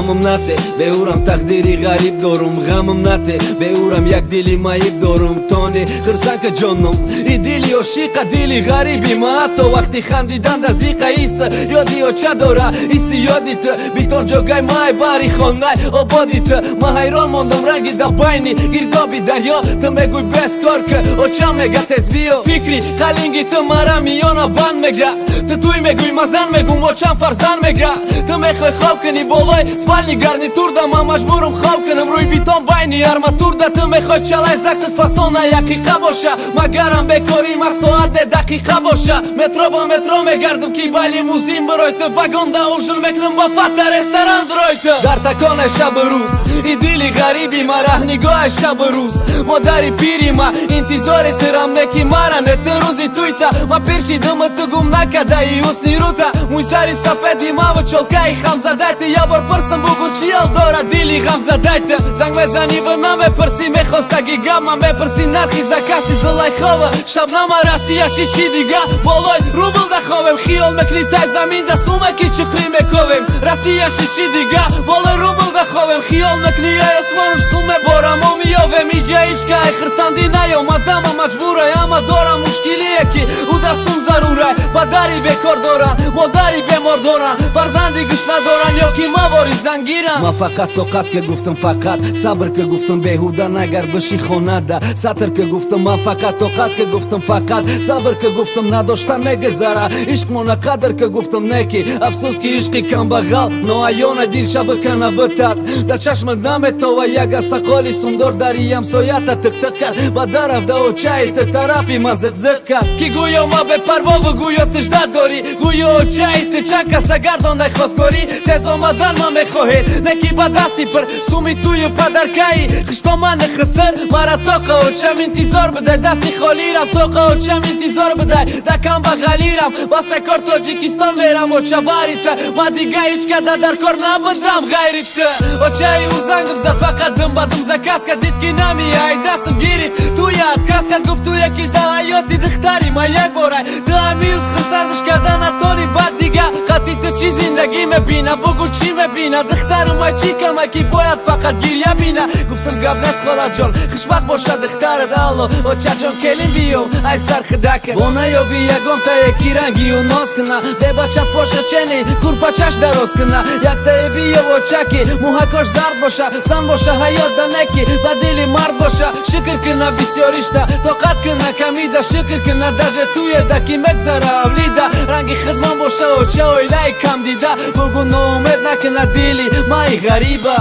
Ғамам нате, беурам тақдири ғариб дорум. Ғамам нате, беурам як дили маиб дорум. Тони хирсанка ҷоном, и дили ошиқа, дили ғариби ма ҳатто вақти хандидан да зиқа иса ёди оча дора, иси ёди ту битон ҷогай май бари хонай ободи ту. Ма ҳайрон мондам ранги да байни гирдоби дарё. Ту мегӯй бес кор ки, очам мега тез биё. Фикри қалинги ту мара миёна банд мега. Ту туй мегӯй, ма зан мегум, очам фарзанд мега. Ту мехоҳӣ хоб кунӣ болои спальный гарнитурда, ман маҷбурум хоб кунам рӯи битон байни арматурда. Ту мехоҳӣ чалай заксат фасона яқиқа боша, магарам бекорӣ ма соат не дақиқа боша. Метро ба метро мегардам, ки ба лимузин бирой ту, вагонда ужин мекунам, ба фата ресторан дурой ту. Дар таконе шабу рӯз и дили ғариби ма раҳнигоҳи шабу рӯз, модари пири ма интизори тирам неки мара не ту рӯзи туйта. Ма пир шидуму ту гум накадаи ҳусни рута, мӯйсари сафеди маву чолкаи хамзадай ту. Я бор пурсам, бугу, чӣ ҳол дорад дили ғамзадай ту? Занг мезанӣ ва намепурсӣ мехостаги гап, ман мепурсӣ нархи закаси Зулайхова, Шабнама, Россияши, чӣ дига. Болои рубл да ховем, хиёл мекунӣ тай замин да сумаки чиқрӣ мековем. Россияши, чӣ дига, болои рубл да ховем, хиёл мекунӣ ай осмонуш сум меборам, мо меёвем. Иҷа ишка ай хирсандӣ наёмадама, маҷбурай, ама дорам мушкилие ки ӯ да сум зарурай. Падари бекор доранд, модари бемор доранд, фарзанди гӯш надоранд ё ки мавори зангиранд. Ман фақат тоқат ки гуфтам, фақат сабр ки гуфтам, беҳуда нагар биши хонада сатр ки гуфтам. Ман фақат тоқат ки гуфтам, фақат сабр ки гуфтам, надоштан мегузара, ишқмона қадр ки гуфтам. Неки афсӯс, ки ишқи камбағал ноаёна дил шабакана битад, дар чашмат наметова. Як асақоли сумдор дари ҳамсоята тиқтиқ кард, ба дарафда очаи ту тарафи ма зиқзиқ кард, ки гӯё ма бепарвову гӯё тиждат дорӣ, гӯё очаи ту чанд каса гардондай хосгорӣ. Тез омадан ма мехоҳед, не ки ба дасти пир суми тую падаркаи хиштомани хисир. Мара тоқа очам интизор бидай, дасти холирам, тоқа очам интизор бидай, да камбағалирам. Басе кор Тоҷикистон мерам, оча, бари ту ма дига ҳеҷ када дар кор набудам ғайри ту. Очаи ӯ зангам зад, фақат дум ба дум заказ кард, дид ки намеяй, дастам гирифт, туя отказ кард. Гуфт, туя ки да ҳаёти духтари ма як борай, ту ҳамиюз хурсандаш карда натони, баъд дига қати ту чӣ зиндагӣ мебина, бугу, чӣ мебина? Духтару май чӣ кама, ки бояд фақат гиря бина? Гуфтам, гап нест, холаҷон, хушбахт бошад духтарат. Алло, очаҷон, келин биёв, ай сархидака бо наёби ягонтае ки рангию ноз куна, бебачат боша, чени курпачаш дароз куна. Яктае биёв, очаки мӯҳакош зард боша, зан боша, ҳаёт да неки ба дили мард боша. Шукр куна бисёришта, тоқат куна камида, шукр куна даже туеда ки мегзара авлида. Ранги хидмон боша, оча, оилаи камдида, бугу, ноумед накуна дили маи ғариба.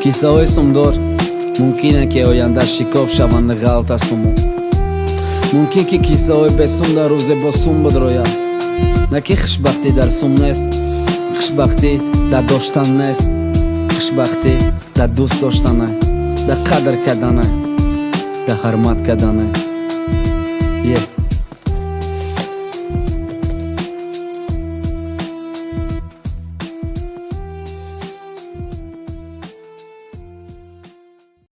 Кисаҳои сумдор мумкине ки оянда шикоф шаванд, ғалта суму. Мумкин ки кисаҳои бесум дар рӯзе бо сум бидрояд. На ки хушбахтӣ дар сум нест, хушбахтӣ дар доштан нест, хушбахтӣ дар дӯст доштане, дар қадр кардане, дар ҳурмат кардане е.